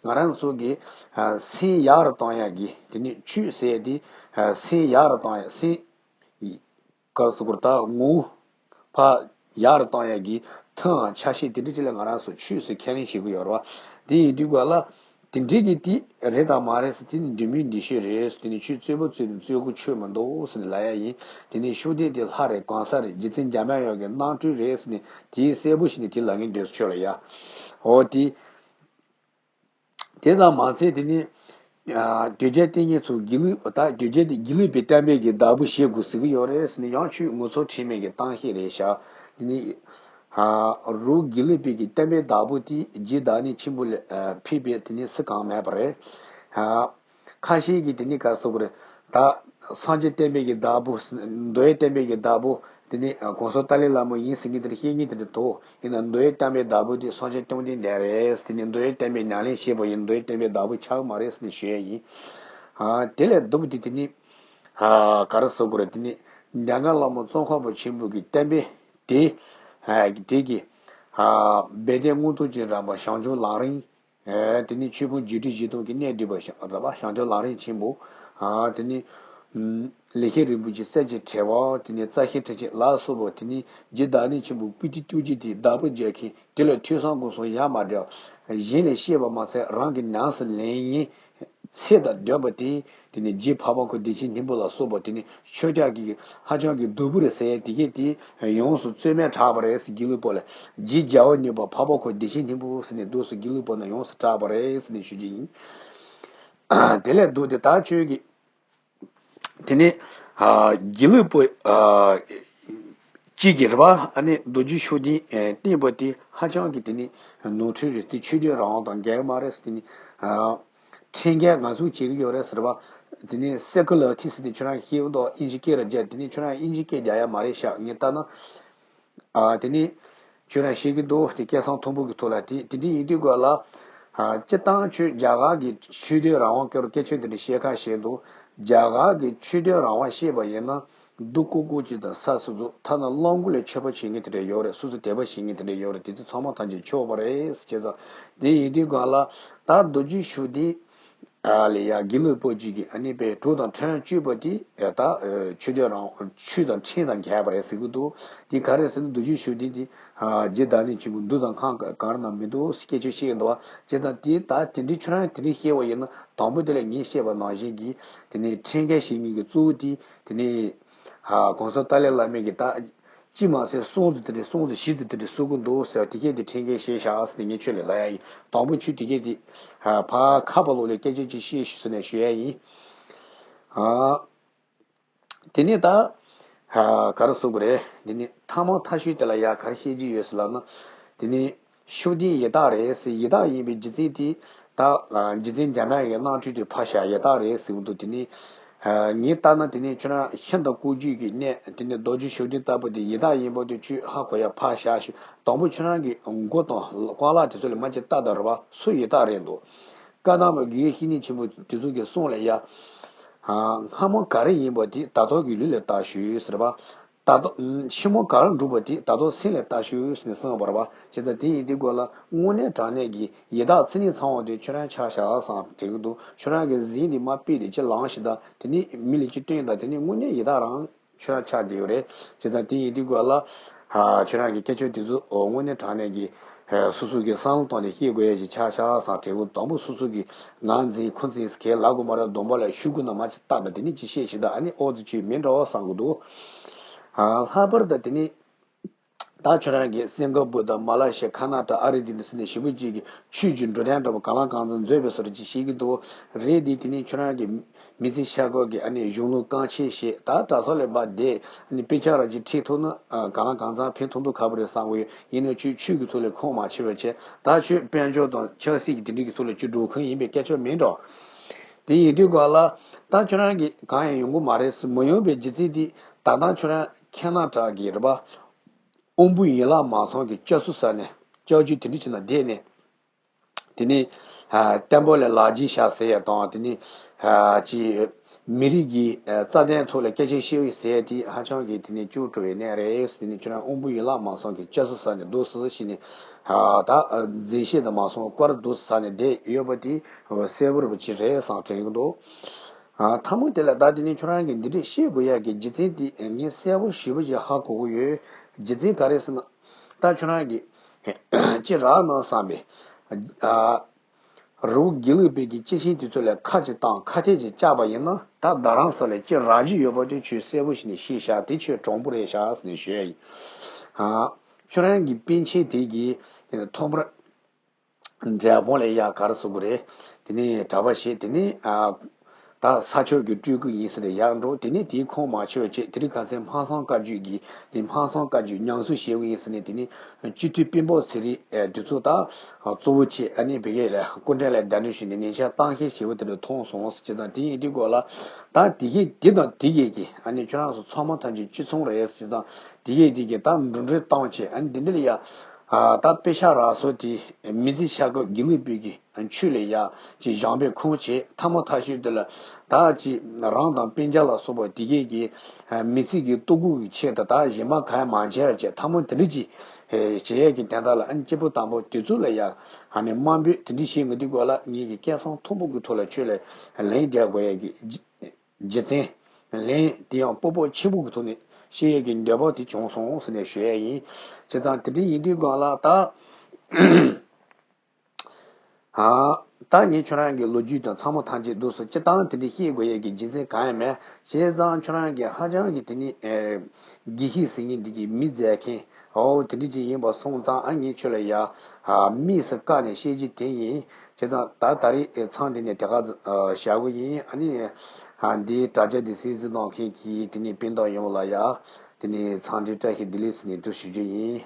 ང་རང་ཚོ་གི་ཨ་སེམས་ཡག་རུ་གཏོང་ཡས་ཀྱི། དེ་ནི་ཆོས་ཟེར་ཡས་དེ་ཨ་སེམས་ཡག་རུ་གཏོང་ཡས། སེམས། ག་རེ་ཟེར་དགོས་རེད། ད་ངོ་བོ་ཕར་ཡག་རུ་གཏོང་ཡག་གི་ཐབས་ཆ་ཤས་དེ་འདྲ་ཅིག་ལ་ང་རང་ཚོ་ཆོས་ཟེར་ཁས་ལེན་བྱེད་ཀྱི་ཡོད་རེད་བ། དེ་ཡིན་དུས་སྒང་ལ་དེ་འདྲའི་གི་དེ་རེད་དང་མ་རེད་ཟེར། དེ་ནི་འདི་མོ་འདི་ཤོས་རེད་ཟེར། དེ་ནི་ཆོས་རྩོད་པ་རྩོད་ནས་རྩོད་དགོས་ཆོས་མི་འདུག་ཟེར་ནས་ལབ་ཡ་ཡིན། དེ་ནི་ཤུགས་ལྡན་དེ་ལྷ་རེད། གང་ཟག་རེད། རྗེ་བཙུན་འཇམ་དབྱངས་ཀྱི་རྣམ་སྤྲུལ་རེད་ཟེར་ནས་དེ་གསལ་པོ་ཞིག་ནས་དེ་ལབ་ངེས་འདོད་ཆོས་ལ་ཡ། འོ་དེ། དེ་ཙམ་མ་ཟད་དེ་ནི། ཨ། དོལ་རྒྱལ་བསྟེན་མཁན་ཚོ་དགེ་ལུགས། ད་དོལ་རྒྱལ་དེ་དགེ་ལུགས་པའི་བསྟན་པའི་གི་བདག་པོ་བྱེད་དགོས་ཟེར་གི་ཡོད་རེད་ཟེར་ནས་ཡང་ཁྱོད་ངོ་ཚ་ཁྲེལ་མེད་ཀྱི་གཏམ་བཤད་རེད་ཤག་དེ་ནི། ཨ། རོགས་དགེ་ལུགས་པའི་གི་བསྟན་པའི་བདག་པོ་དེ་རྗེ་བདག་ཉིད་ཆེན་པོ་ལས་ཨ་ཕེབས་པའི་དེ་ནི་སུ་གང་མེད་པ་རེད། ཨ། ཁ་ཤས་ཀྱིས་དེ་ནི་ག་རེ་ཟེར་དགོས་རེད། ད་སངས་རྒྱས་བསྟན་པའི་གི་བདག་པོ། མདོ་དབུས་བསྟན་པའི་གི་བདག་པོ་དེ་ནི་གོང་ས་ཏཱ་ལའི་བླ་མ་ཡིན་ཟེར་མཁན་དེ་འདྲ་བཤད་མཁན་དེ་འདྲ་འདུག་ཡིན་ན་མདོ་དབུས་བསྟན་པའི་བདག་པོ་དེ་སངས་རྒྱས་བཅོམ་ལྡན་འདས་རེད། དེ་ནི་མདོ་དབུས་བསྟན་པའི་ཉམས་ལེན་བྱས་པ་ཡིན། མདོ་དབུས་བསྟན་པའི་བདག་པོ་ཆགས་མ་རེད་ཟེར་ནས་ཞུ་ཡ་ཡིན། ཨ། དེ་ལས་སྡུག་དེ་དེ་ནི། ཨ། ག་རེ་ཟེར་དགོས་རེད། དེ་ནི་འཇམ་མགོན་བླ་མ་ཙོང་ཁ་པ་ཆེན་པོ་གི་བསྟན་པའི་དེ། ཨ། དེ་གི། ཨ། དཔལ་ལྡན་མངོན་རྟོགས་ཀྱི་རམ་པ་བྱང་ཆུབ་ལམ་རིམ། ཨེ། དེ་ནི་ཆོས་ཕུང་རྒྱས་བསྡུས་བཞི་སྟོང་གི་གནད་བསྡུས་པ་ཤ་ར་བ་བྱང་ཆུབ་ལམ་རིམ་ཆེན་པོ། ཨ། དེ་ནི་ལེགས་བཤད་རིན་པོ་ཆེ་གསེར་གྱི་ཕྲེང་བ། དེ་ནི་རྩ་ཤེ་ཁྲི་ཆེན་ལ་སོགས་པ། དེ་ནི་རྗེ་བདག་ཉིད་ཆེན་པོ་པོ་ཏི་ཐུགས་རྗེ་དེ་བདག་པོ་རྒྱག་མཁན། དེ་ལ་ཐོས་བསམ་སྒོམ་གསུམ་ཡ་མ་བྲལ་བ། གཞན་ལས་ཤེས་པ་མ་ཚད་རང་གི་ཉམས་སུ་ལེན་ཡིན། ཚེ་དང་ལྡན་པ་དེ། དེ་ནི་རྗེ་འཕགས་པ་ཁོ་བདེ་ཆེན་སྙིང་པོ་ལ་སོགས་པ། དེ་ནི་ཆོས་རྒྱལ་གྱི་ཧ་ཅང་གི་སྡུག་པོ་རེད་ཟེར་ཡ་དེ་གས་དེ་ཡོངས་སུ་རྩོད་མེད་དྲགས་པ་རེད་ཟེར། དགེ་ལུགས་པོ་ལ་རྗེ་རྒྱལ་བ་གཉིས་པ་འཕགས་པ་ཁོ་བདེ་ཆེན་སྙིང་པོ་ཟེར་ནས་འདུག་ཟེར། དགེ་ལུགས་པོ་ན་ཡོངས་སུ་དྲགས་པ་རེད་ཟེར་ནས་ཞུ་རྒྱུ་ཡིན། དེ་ལས་སྡུག་དེ་ད་ཁྱོད་ཀྱི། དེ་ནི། ཨ། དགེ་ལུགས་པོ། ཨ། གཅིག་གིས་རེད་བ། ཨ་ནི་རྡོ་རྗེ་ཤུགས་ལྡན་བསྟེན་པ་དེ་ཧ་ཅང་གི་དེ་ནི་ནོར་འཁྲུལ་རེད། དེ་ཆོས་དད་རང་དབང་དང་འགལ་མ་རེད་ཟེར། དེ་ནི། ཨ། ཁྲིམས་འགལ་ང་ཚོས་བྱེད་ཀྱི་ཡོད་རེད་ཟེར་བ། དེ་ནི་སེ་ཀུ་ལར་ཊི་ཟེར་དེ་ཁྱོད་རང་ཤེས་ཀྱི་འདུག་ཨིན་ཇི་སྐད་ལ་བརྒྱབ། དེ་ནི་ཁྱོད་རང་ཨིན་ཇི་སྐད་རྒྱག་ཡ་མ་རེད་ཤག་ངས་ལྟ་ན། ཨ། དེ་ནི་ཁྱོད་རང་ཤེས་ཀྱི་འདུག་དེ་སྐལ་བཟང་མཐོན་པོ་གི་ཐོག་ལ་དེ་དེ་འདྲ་ཡིན་དུས་སྐབས་ལ། ཨ། སྤྱིར་བཏང་ཁྱོད་རྒྱ་གར་གྱི་ཆོས་དད་རང་དབང་སྐོར་སྐད་ཆ་དེ་འདྲ་བཤད་ཁ་བཤད་འདུག་རྒྱ་གར་གྱི་ཆོས་དད་རང་དབང་བཤད་པ་ཡིན་ན། སྡུག་ཀུ་ཀུ་ཅིག་དང་ས་སོ་སོ་ཐ་ན་གླང་པོ་ལས་ཆོས་པ་བྱེད་མཁན་དེ་འདྲ་ཡོད་རེད། སོ་སོ་དད་པ་བྱེད་མཁན་དེ་འདྲ་ཡོད་རེད། དེ་ཚོ་ཚང་མ་ཐམས་ཅད་ཆོག་པ་རེད་ཟེར། བྱས་ཙང་དེ་ཡིན་དུས་སྒང་ལ་ད་རྡོ་རྗེ་ཤུགས་ལྡན་ ཨ་ལས་ཡ་དགེ་ལུགས་པ་གཅིག་གིས་ཨ་ནི་པའི་གྲོགས་དང་ཕྲན་བཅོས་པ་དེ་ད་ཆོས་དད་རང་ཆོས་དང་ཕྲན་དང་འགལ་བ་རེད་ཟེར་གི་འདུག་དེ་ག་རེ་ཟེར་ན་རྡོ་རྗེ་ཤུགས་ལྡན་དེ་རྗེ་བདག་ཉིད་ཆེན་པོ་འདུག་དང་ཁང་གང་རུང་ན་མི་འདུག་སྐད་ཆ་བཤད་ཀྱི་འདུག་བ། བྱས་ཙང་དེ་ད་དེ་འདྲའི་ཁྱོད་རང་དེ་འདྲའི་བཤད་པ་ཡིན་ན་དང་པོ་དེ་ལ་ངས་བཤད་པ་ནང་བཞིན་གྱི་དེ་ནས་ཕྲན་འགལ་བཤད་མཁན་གྱི་གཙོ་བོ་དེ་དེ་ནས་གོང་ས་ཏཱ་ལའི་བླ་མས་ཀྱི་ད། གཅིག་མ་ཟད་གསུམ་ཙམ་དེ་འདྲ་གསུམ་ཙམ་བཞི་ཙམ་དེ་འདྲ་གསུང་གི་འདུག་ཟེར་བ་དེ་གས་དེ་ཕྲན་འགལ་བཤད་བཞག་ཟེར་ནས་ངས་ཁྱོད་ལ་ལབ་ཡ་ཡིན། དང་པོ་ཁྱོད་དེ་གས་དེ་ཕ་ཁ་པ་ལོག་ལས་སྐད་ཆ་ཅིག་བཤད་ཤིག་ཟེར་ནས་ཞུ་ཡ་ཡིན། དེ་ནས་ད་ག་རེ་གསུང་གི་རེད། དེ་ནས་ཐ་མ་ཐ་ཤོས་དེ་ལ་ཡ་ག་རེ་བཤད་ཀྱི་ཡོད་ཟེར་ལབ་ན། དེ་ནས་ཤུགས་ལྡན་ཡི་དྭགས་རེད་ཟེར། ཡི་དྭགས་ཡིན་པའི་རྒྱུ་མཚན་དེ་ད་རྗེ་བཙུན་འཇམ་དཔལ་གྱི་རྣམ་འཕྲུལ་དེ་ཕར་བཞག་ཡི་དྭགས་རེད་ཟེར་གི་འདུག་དེ་ནས་ངས་ལྟ་ན་དེ་ནས་ཁྱོད་རང་ཤིན་ཏུ་ལྐོག་གྱུར་གྱི་གནས་དེ་ནས་རྡོ་རྗེ་ཤུགས་ལྡན་ལྟ་བུ་དེ་ཡི་དྭགས་ཡིན་པ་དེ་ཁྱོད་ཧ་གོ་ཡ་ཕར་བཞག་ཤིག་དང་པོ་ཁྱོད་རང་གི་མགོ་དང་པགས་ལག་དེ་ཚོ་ལ་མ་ཅིག་ལྟ་དང་རེད་བ། སུ་ཡི་དྭགས་རེད་འདུག་བཀའ་གདམས་པ་དགེ་བའི་བཤེས་གཉེན་ཆེན་པོ་དེ་ཚོ་གི་གསུང་ལ་ཡ། སྔ་མོ་ག་རེ་ཡིན་པ་དེ་ད་ལྟོ་གི་ལུས་ལ་བལྟ་ཞུས་ཟེར་བ། ད་ལྟོ། ཕྱི་མོ་ག་རེ་འགྲུབ་པ་དེ་ད་ལྟོ་སེམས་ལ་བལྟ་ཞུས་ཟེར་ནས་གསུངས་པ་རེད་བ། བྱས་ཙང་དེ་ཡིན་དུས་སྐོར་ལ་དངོས་གནས་དྲང་གནས་ཀྱི་ཡི་དྭགས་མཚན་ཉིད་ཚང་བ་དེ་ཁྱོད་རང་ཆགས་བཞག་བསམ་དྲན་གྱི་འདུག་ཁྱོད་རང་གི་གཟི་འདི་མ་ཕུད་དེ་ཅི་ལངས་ཤིག་དང་དེ་ནི་མི་ལ་ཅི་སྟོན་དང་དེ་ནི་དངོས་གནས་ཡི་དྭགས་རང་ཁྱོད་རང་ཆགས་བསྡད་ཡོད་རེད། བྱས་ཙང་དེ་ཡིན་དུས་སྐོར་ལ། ཁྱོད་རང་གི་སྐད་ཆ་དེ་ཚོ་དངོས་གནས་དྲང་གནས་ཀྱི། སོ་སོ་གི་བསམ་བློ་བཏང་ནས་བཤད་དགོས་ཡ་ཅིག་ཆགས་ཆགས་སམ་དྲན་གྱི་འདུག་དང་པོ་སོ་སོ་གི་ང་འཛིན་ཁོ་འཛིན་ཟེར་གང་ལབ་དགོས་མ་རེད། སྡོམ་པ་ལ་ཤོག་གུ་ན་མ་ཅིག་བཏགས་ན་དེ་ནི་ཅིག་བཤད་ཞིག་དང་ཨ་ནི་ཨོ་ཙི་ཅིག་མིན་འདྲ་བ་བསམ་གྱི་འདུག་ལྷག་པར་དུ་དེ་ནི་ད་ཁྱོད་རང་གི་སིང་ག་པུར་དང་མ་ལ་ཤི་ཡ་ཁ་ན་ཌ་ཨ་རི་དེ་འདྲ་ཟེར་ནས་ཞེ་པོ་ཅིག་གི་ཆོས་ཀྱི་འགྲོ་སྟངས་འདྲ་པོ་གང་ལ་གང་འཚམ་མཛོད་པའི་བཟོ་འདྲ་ཅིག་བཤད་ཀྱི་འདུག་རེད་དེ་དེ་ནི་ཁྱོད་རང་གི་མི་ཚེ་ཤར་སྐོར་གྱི་ཨ་ནི་གཞུང་ལུགས་རྐང་ཆེན་བཤད་ད་གྲྭ་ས་ལ་བསྡད་ཨ་ནི་དཔེ་ཆ་ར་ཅིག་ཁྲིད་ཐུབ་ན་གང་ལ་གང་འཚམ་ཕན་ཐོགས་འདུག་ཁ་པོ་རེད་བསམ་གི་ཡོད། ཡིན་ནའི་ཆོས་ཆོས་ཀྱི་ཐོག་ལ་ཁུངས་མ་ཆེ་བའི་ཆེད་ད་ཆོས་དཔལ་འབྱོར་དང་ཆབ་སྲིད་ཀྱི་དེ་འདྲ་གི་ཐོག་ལ་ཅིག་འགྲོ་མཁན་ཡིན་པའི་སྐད་ཆ་མིན་འགྲོ། དེ་ཡིན་དུས་ག་ལ་ད་ཁྱོད་རང་གི་གང་ཡང་ཡོང་གི་མ་རེད་ཟེར་མི་ཡོང་པའི་རྒྱུ་མཚན་དེ་ད་ལྟ་ཁྱོད་རང་ཁ་ན་ཌ་གི་རེད་པ། དབང་པོ་ཡན་ལག་མ་ཚང་གི་སྐྱ་སུ་ཟ་ནས་སྐྱག་རྫུན་དེ་འདྲ་བྱས་ན་བསྡད་ནས། དེ་ནི། བསྟན་པ་ལ་ལག་རྗེས་བཞག་ཟེར་ཡ་དང་དེ་ནི། ཅི། མི་རིགས་ཀྱི་རྩ་དོན་ཐོག་ལ་སྐད་ཆ་བཤད་འོས་ཟེར་ཡ་དེ་ཧ་ཅང་གི་དེ་ནི་སྐྱོ་བྲོ་བའི་གནས་རེད། དེ་ནི་ཁྱོད་རང་དབང་པོ་ཡན་ལག་མ་ཚང་གི་སྐྱ་སུ་ཟ་ནས་འདུག་སེ་བྱས་ནས། ད། འཛིན་བཤད་དང་མ་སོང་བར་འདུག་ཟ་ནས་བསྡད་ཡོད་པ་དེ། གསལ་པོ་རེད་པ་ཅིག་རེད་བསམ་དྲན་གྱི་འདུག་ཐ་མ་དེ་ལ་ད་དེ་ནི་ཁྱོད་རང་གིས་འདི་འདྲས་བཤད་དགོས་ཡ་གི་རྒྱུ་མཚན་དེ་ངས་གསལ་པོ་ཞེ་པོ་ཅིག་ཧ་གོ་གི་ཡོད། རྒྱུ་མཚན་ག་རེ་ཟེར་ན། ད་ཁྱོད་རང་གིས། ཅི་རག་ན་བསམ་པས། རི་བོ་དགེ་ལུགས་པའི་གི་སྐྱེས་ཆེན་དེ་ཚོ་ལ་ཁ་ཅིག་བཏང་ཁ་གཏད་ཅིག་བཅག་པ་ཡིན་ན་ད་རྡ་རམ་ས་ལ་ཅི་རག་རྒྱུ་ཡོད་པ་དེ་ཁྱོད་གསལ་པོ་ཞིག་ནས་ཤེས་ཤག་དེ་ཁྱོད་དྲང་པོ་རེད་ཤག་ཟེར་ནས་ཞུ་ཡ་ཡིན། ཁྱོད་རང་གི་པཎ་ཆེན་དེ་གི་ཐོག་མར། འབྲས་སྤུངས་ལ་ཡ་ག་རེ་ཟེར་དགོས་རེད། དེ་ནས་གྲྭ་པ་བྱས་དེ་ནས་ཨ། ད་ས་ཕྱོགས་ཀྱི་སྤྲུལ་སྐུ་ཡིན་ཟེར་ནས་ཡར་འགྲོ། དེ་ནས་དེའི་ཁོངས་མ་ཆེ་བ་བྱས་དེ་རིང་ཁ་སང་སྨྲ་བསམ་བཀའ་བརྒྱུད་ཀྱི་དེ་སྨྲ་བསམ་བཀའ་བརྒྱུད་ཉམས་གསོ་བྱས་པ་ཡིན་ཟེར་ནས་དེ་ནས་སྤྱི་འཐུས་སྤེན་པ་ཚེ་རིང་དེ་ཚོ་ད་གཙོ་བོ་བྱས་ཨ་ནི་བི་གེ་ལ་སྐུ་འདྲེན་ལ་གདན་འདྲེན་ཞུས་ནས་ཉེ་ཆར་གཏམ་བཤད་བྱས་པ་དེ་འདྲ་མཐོང་སོང་ཟེར་གྱི་དང་དེ་ཡིན་དུས་སྐོར་ལ་ད་དེ་གས་དེ་དང་དེ་གས་ཀྱི་ཨ་ནི་ཁྱོད་རང་ཚོ་ཚང་མ་ཐམས་ཅད་གཅིག་མཚུངས་རེད་ཟེར་གྱི་དང་དེ་གས་དེ་གས་ད་འགྲོ་གྲོན་བཏང་བྱས་ཨ་ནི་དེ་འདྲ་ལ་ཡ། ད་དཔེ་ཆ་རག་སོ་དེ་མི་ཚེ་ཤར་སྐོར་དགེ་ལུགས་པའི་གི་ཆོས་ལ་ཡ་ཅིག་སྦྱངས་པའི་ཁུངས་བྱས་ཐ་མ་ཐ་ཤོས་དེ་ལ་ད་ཅིག་རང་དང་སྤུན་ཀྱག་ལ་སོགས་པ་དེ་གས་ཀྱི་མི་ཚེ་གི་ལྟོ་གོས་ཀྱི་ཆེད་དུ་ད་གཞན་པ་གང་ཡང་མ་བྱས་པ་བྱས་ཐ་མ་དེ་འདྲ་ཅིག་བྱེད་ཡས་ཀྱི་དན་རྟགས་ལ་ཨ་ནི་སྐྱེས་བུ་དམ་པ་དེ་ཚོ་ལ་ཡ་ཨ་ནི་དམའ་འབེབས་དེ་འདྲ་བྱེད་ངེས་དུས་སྐོར་ལ་ངེད་ཀྱི་སྐལ་བཟང་མཐོན་པོ་གི་ཐོག་ལ་ཆོས་ལ་ལན་རྒྱག་དགོས་ཡས་ཀྱི་རྒྱུ་མཚན་ལན་དེ་ཡང་སྤོབས་པ་ཆེན་པོ་གི་ཐོག་ནས་བཤད་ཡས་ཀྱི་འདོད་པ་དེ་བྱུང་སོང་ཟེར་ནས་ཞུ་ཡས་ཡིན། བྱས་ཙང་དེ་འདྲ་ཡིན་དུས་སྒང་ལ་ད། ད་ངས་ཁྱོད་རང་གི་ལོ་རྒྱུས་དང་ཚང་མ་ཐམས་ཅད་འདུག་སེ་སྤྱིར་བཏང་དེ་འདྲ་བཤད་དགོས་ཡས་ཀྱི་རྒྱུ་མཚན་གང་ཡང་མེད། བྱས་ཙང་ཁྱོད་རང་གི་ཧ་ཅང་གི་དེ་ནི་དགེ་བཤེས་ཟེར་མཁན་འདི་གི་མི་མཛད་མཁན་འོ་དེ་འདྲ་ཅིག་ཡིན་པ་སོང་ཙང་ཨ་ངས་ཁྱོད་ལ་ཡ་དམིགས་སུ་བཀར་ནས་བཤད་རྒྱུ་དེ་ཡིན། བྱས་ཙང་ད་ད་རེས་མཚམས་འདི་ནས་དེ་ག་བཞག་གི་ཡིན། ཨ་ནི་འདིའི་དྲ་རྒྱ་འདི་གསན་གཟིགས་གནང་མཁན་གྱི་དེ་ནི་སྤུན་ཟླ་ཡོངས་ལ་ཡ་དེ་ནི་འཚམས་འདྲི་བཀྲ་ཤིས་བདེ་ལེགས་ཟེར་ནས་འདུག་ཞུ་རྒྱུ་ཡིན།